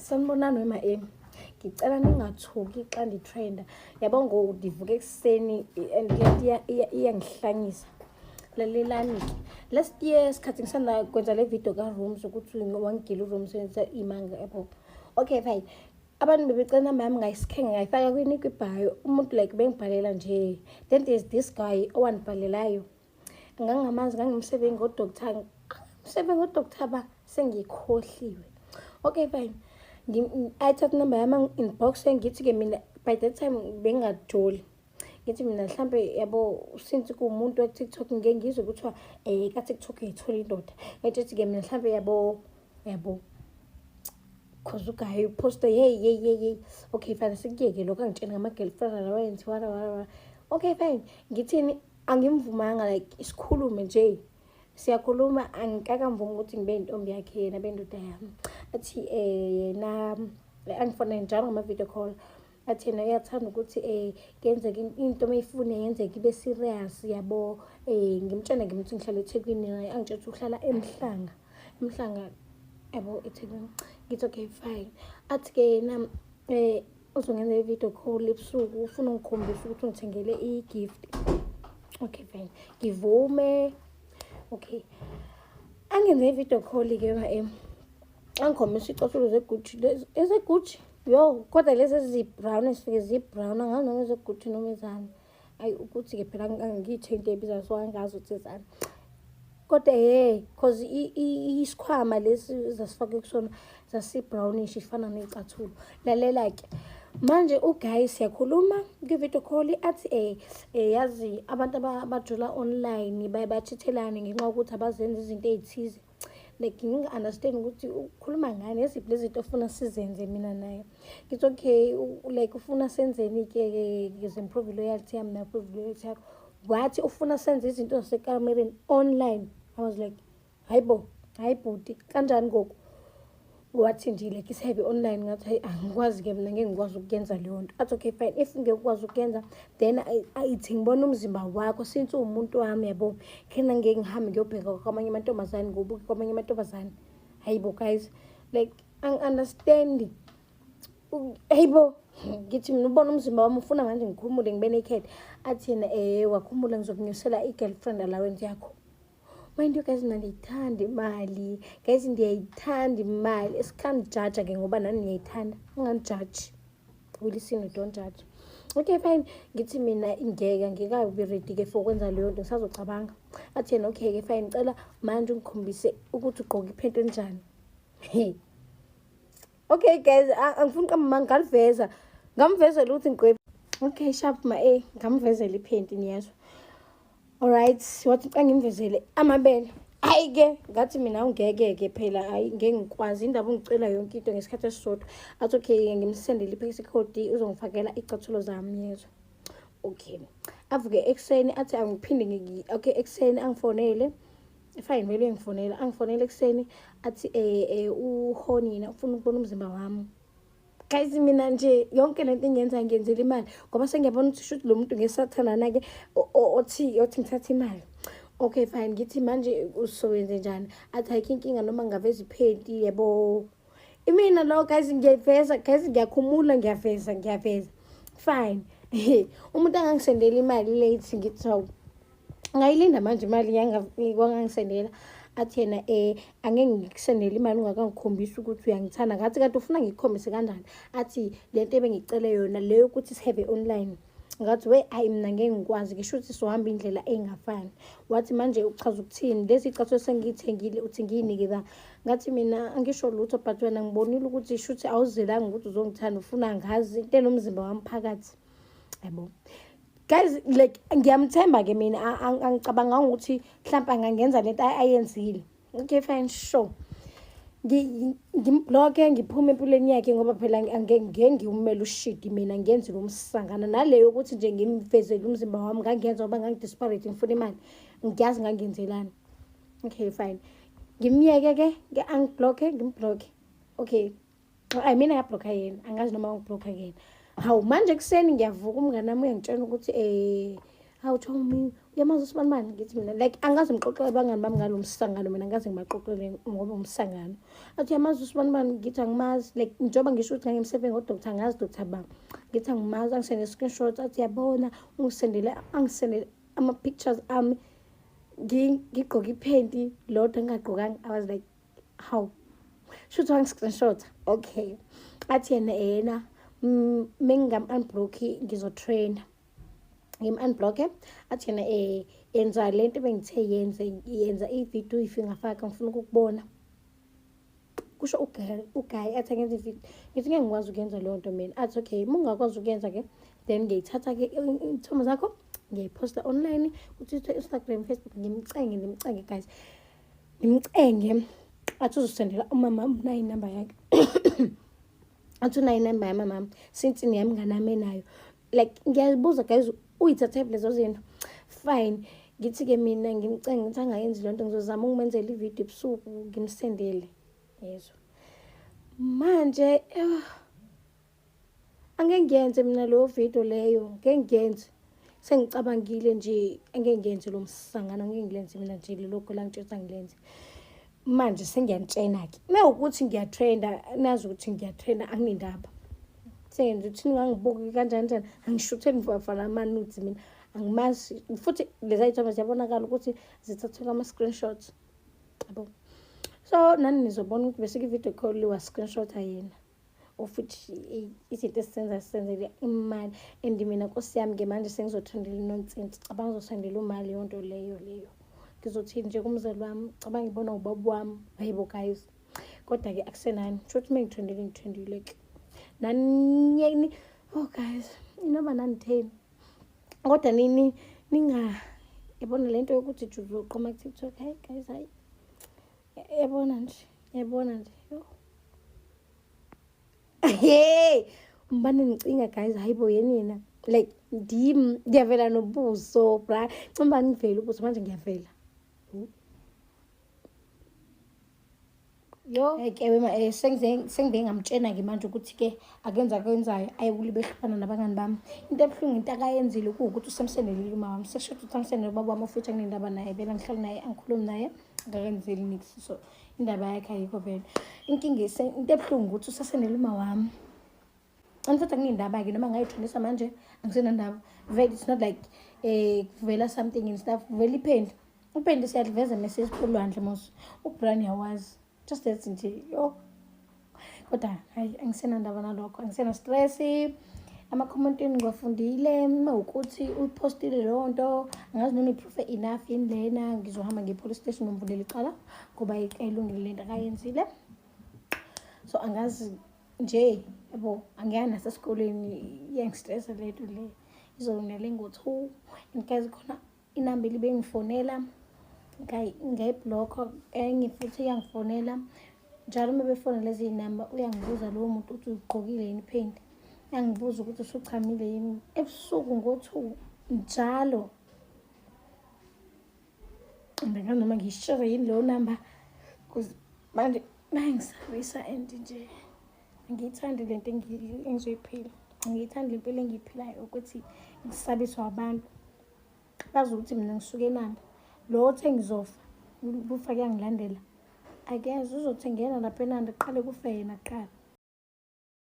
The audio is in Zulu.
Sanibonani wema M. Ngicela ningathuki xa nditrenda. Yabo ngoku ndivuka ekuseni and le nto iyangihlanyisa. Lalelani ke. Last year sikhathi ngisanda kwenza le video ka-Rooms ukuthi wangigila uRooms wenza imanga yabo. Okay, fine. Abantu bebecela inamba yami, ngayisikhenga, ngayifaka kwini, kwi-bio. Umuntu like bengibhalela nje. Then there's this guy owandibhalelayo. Ngangingamazi, ngangimseve ngo-doctor. Ngimseve ngo-doctor ba sengikhohliwe. Okay, fine. Ayithatha inamba yami, angi-inbox. Ngithi-ke mina by that time bengingajoli. Ngithi mina mhlampe yabo since kuwumuntu we-TikTok, ngike ngizwe kuthiwa ka-TikTok uyayithola indoda. Ngithi-ke mina mhlampe yabo cause u-guy uposte, hey hey hey hey. Okay, fine, sikuyeke lokho, angitsheni ngama-girlfriend lawa enziwa wara wara. Okay, fine. Ngithini, angimvumanga like isikhulume nje. Siyakhuluma, angikakamvumi ukuthi ngibe intombi yakhe, yena bendoda yami. Athi yena angifonele njalo ngama-video call. Athi yena uyathanda ukuthi kuyenzeka into mayifune yenzeke ibe serious yabo. Ngimtshele ngimthi ngihlala eThekwini, naye angitshela ukuthi uhlala eMhlanga. EMhlanga yabo, eThekwini. Ngithi okay, fine. Athi ke yena uzongenza i-video call ebusuku, ufuna ungikhombisa ukuthi ungithengele i-gift. Okay, fine. Ngivume. Okay. Angenze i-video call ke ma em. Angikhombisa icathulo ze-Gucci lezi, eze-Gucci. Yo, kodwa lezi ezi-brown, ezifike zi-brown, angazi noma eze-Gucci noma ezani. Ayi ukuthi-ke phela angiyithe into ebizayo, so angazi ukuthi ezani. Kodwa hey, cause isikhwama lesi zasifake kusona sasi-brownish, ifana ney'cathulo. Lalela-ke. Manje u-guy siyakhuluma kwi-video call, athi yazi abantu abajola online baye bachithelane ngenxa yokuthi abazenzi izinto ey'thize. Like nginga-understand ukuthi ukhuluma ngani, eziphi lezi zinto ofuna sizenze mina naye. Ngithi okay, like ufuna senzeni-ke ngize improve loyalty yami na-improve loyalty yakho? Wathi ufuna senze izinto zasekamereni online. I was like, hayi bo, hayi bhuti, kanjani ngoku? Wathi nje like isihabe online. Ngathi hayi, angikwazi-ke mina, ngeke ngikwazi ukuyenza leyo nto. Athi okay, fine, if ngeke ukwazi ukuyenza then ayithi ngibona umzimba wakho since uwumuntu wami yabo, khena ngeke ngihambe ngiyobheka kwamanye amantombazane, ngobuke kwamanye amantombazane. Hayi bo guys, like angi-understand. Hayi bo, ngithi mina ubona umzimba wami, ufuna manje ngikhumule ngibe naked? Athi yena wakhumula ngizokunyusela i-girlfriend allowance yakho. Mind you guys, mina ndiyayithanda imali guys, ndiyayithanda imali. Esikandijaja ke ngoba nani niyayithanda, ungandijaji, we listen, we don't judge. Okay, fine. Ngithi mina ngeke, angikabi ready ke for ukwenza leyo nto, ngisazocabanga. Athi yena okay ke, fine, ngicela manje ungikhombise ukuthi ugqoke iphenti enjani. Hey, okay guys, angifuni qamba, ngaliveza, ngamvezela ukuthi ngigqoke. Okay, sharp ma ngamvezela iphenti, niyezwa? Alright, wathi xa ngimvezele amabele. Hayi-ke, ngathi mina ungeke-ke phela, hayi ngeke ngikwazi indaba ungicela yonke into ngesikhathi esisodwa. Athi okay, ngimsendele iphekisikhodi, uzongifakela icathulo zami, yezwa? Okay, avuke ekuseni athi angiphinde. Okay, ekuseni angifonele. Fine, vele uyangifonela, angifonele ekuseni athi uhoni yena ufuna ukubona umzimba wami. Guys, mina nje yonke lento engiyenza ngiyenzela imali ngoba sengiyabona ukuthi shuthi lo muntu ngesathandana-ke othi ngithatha imali. Okay, fine. Ngithi manje usowenze njani? Athi ayikho inkinga noma ngaveza iphenti yebo. Imina lo guys, ngiyayiveza guys, ngiyakhumula, ngiyaveza, ngiyaveza. Fine, umuntu angangisendela imali late. Ngithi hawu, ngayilinda manje imali wangangisendela. Athi yena angeke ngikusendele imali ungakangikhombisi ukuthi uyangithanda. Ngathi kanti ufuna ngikukhombise kanjani? Athi lento ebengicele yona leyo ukuthi sihave online. Ngathi we, hayi mina ngeke ngikwazi, ngisho ukuthi sohamba indlela engafani. Wathi manje uchaza ukuthini, lezi icathulo sengiyithengile uthi ngiyinike ba? Ngathi mina angisho lutho, but wena ngibonile ukuthi shuthi awuzelanga ukuthi uzongithanda, ufuna ngazi into enomzimba wami phakathi yabo. Guys, like ngiyamthemba ke mina, angicabanganga ukuthi mhlawumbe angangenza lento ayenzile. Okay, fine, sure. Ngimblocke, ngiphume empilweni yakhe ngoba phela angeke ngiwumele ushidi mina ngiyenzile umsangana naleyo ukuthi nje ngimvezele umzimba wami. Ngangiyenza ngoba ngangi-desperate, ngifuna imali, ngiyazi ngangenzelani. Okay, fine, ngimyeke ke, angiblocke, ngimblocke. Okay, I mean ayablocka yena, angazi noma wangiblocka yena. Hawu, manje ekuseni ngiyavuka, umngane wami uyangitshela ukuthi hawu Tommy, Uyamazi usibanibani? Ngithi mina like angaze ngixoxele abangani bami ngalo msangano, mina angaze ngibaxoxele ngoba umsangano. Athi uyamazi usibanibani? Ngithi angimazi. Like njengoba ngisho ukuthi ngangimseve ngo-doctor, angazi doctor ba. Ngithi angimazi, angisende screenshot, athi yabona ungisendele, angisendele ama-pictures ami ngigqoke iphenti lodwa ngingagqokanga. I was like, how? Shuthi wangi-screenshot. Okay. Athi yena yena mengingam-unblock ngizotraina. Ngim-unblock-e, athi yena enza lento ebengithe yenze, yenza ividiyo if ingafaka ngifuna ukukubona. Kusho uguy athi angenza ividiyo. Ngithi ngeke ngikwazi ukuyenza leyo nto mina. Athi okay, uma ungakwazi ukuyenza-ke then ngiyayithatha-ke iy'thombe zakho ngiyayiphosta online ku-Twitter, Instagram, Facebook. Ngimcenge, ngimcenge guys, ngimcenge. Athi uzosendela umama unayo inamba yakhe. Athi unayo inamba yamama since niyami nami enayo. Like ngiyazibuza guys, uyithathe lezo zinto? Fine. Ngithi-ke mina ngimcenge ngithi angayenzi leyo nto, ngizozama ukumenzela ividiyo ebusuku ngimsendele. Yezwa. Manje angeke ngiyenze mina leyo video leyo, ngeke ngiyenze. Sengicabangile nje angeke ngiyenze lo msangano, angeke ngilenze mina nje lelokho la ngitshela ngilenze. Manje sengiyantshena-ke. Uma ukuthi ngiyatrenda, nazi ukuthi ngiyatrenda, anginendaba. Sengenza ukuthi ningangibuki kanjani njani, angishutheli mfana ama-nudes mina. Angimazi futhi lezi iy'thombe ziyabonakala ukuthi zithathwe kwama-screenshots. Yabo. So nani nizobona ukuthi bese i-video call wa screenshot yena. Futhi izinto esizenza sisenzele imali, and mina nkosi yami-ke manje sengizotrendela i-nonsense. Cabanga ngizosendela umali leyo nto leyo leyo. Ngizothini nje kumzali wami? Cabanga ngibona ubaba wami. Hayibo guys. Kodwa-ke akusenani. Shuthi uma ngitrendile ngitrendile-ke. Nani, oh guys, inoba nanitheni. Kodwa nini ninga yabona lento yokuthi uzoqoma ku-TikTok. Hayi guys, hayi. Yabona nje, yabona nje. Yo. Hey, mbane ngicinga guys, hayibo yenina. Like ndim ngiyavela nobuso bra. Ncimba ngivela ubuso manje ngiyavela. Yo, ke wema sengibe ngamtshena ke manje ukuthi ke akenza akwenzayo ayekulibe ehlukana nabangani bami. Into ebuhlungu into akayenzile kuwukuthi usemsendelile umama wami. Sekusho ukuthi usamsendele ubaba wami futhi anginendaba naye, vele angihlali naye, angikhulumi naye, akakenzeli niks. So indaba yakhe ayikho vele. Inkinga into ebuhlungu ukuthi usasendele uma wami. And futhi anginendaba-ke noma ngayithondisa manje angisenandaba. Vele it's not like kuvela something and stuff. Vele iphenti. Iphenti siyaliveza mese sipholwandle mos. UBrian yawazi. Just that nje yo. Kodwa hayi angisenandaba nalokho, angisena stress. Ama-commentini ngiwafundile, uma ukuthi uyipostile leyo nto, angazi noma i-proof enough yini lena. Ngizohamba ngiye police station ngomvulela icala ngoba ayilungile lento akayenzile. So angazi nje yabo, angiyani nasesikoleni, iyangistressa lento le. Izonele ngo-2 and guys khona inamba elibe ngifonela ngayibhlokha, enye futhi iyangifonela njalo. Uma befona lezi namba uyangibuza lowo muntu ukuthi ugqokile yini iphenti, uyangibuza ukuthi usuchamile yini ebusuku ngo-2 njalo. Angazi noma ngiyishere yini leyo namba because manje bayangisabisa and nje angiyithandi lento engizoyiphila, angiyithandi le mpilo engiyiphilayo ukuthi ngisabiswa abantu. Bazi ukuthi mina ngisuke eNanda, lo othe ngizofa kufa kuyangilandela, akeze uzothi ngena lapha eNanda kuqale kufe yena kuqala.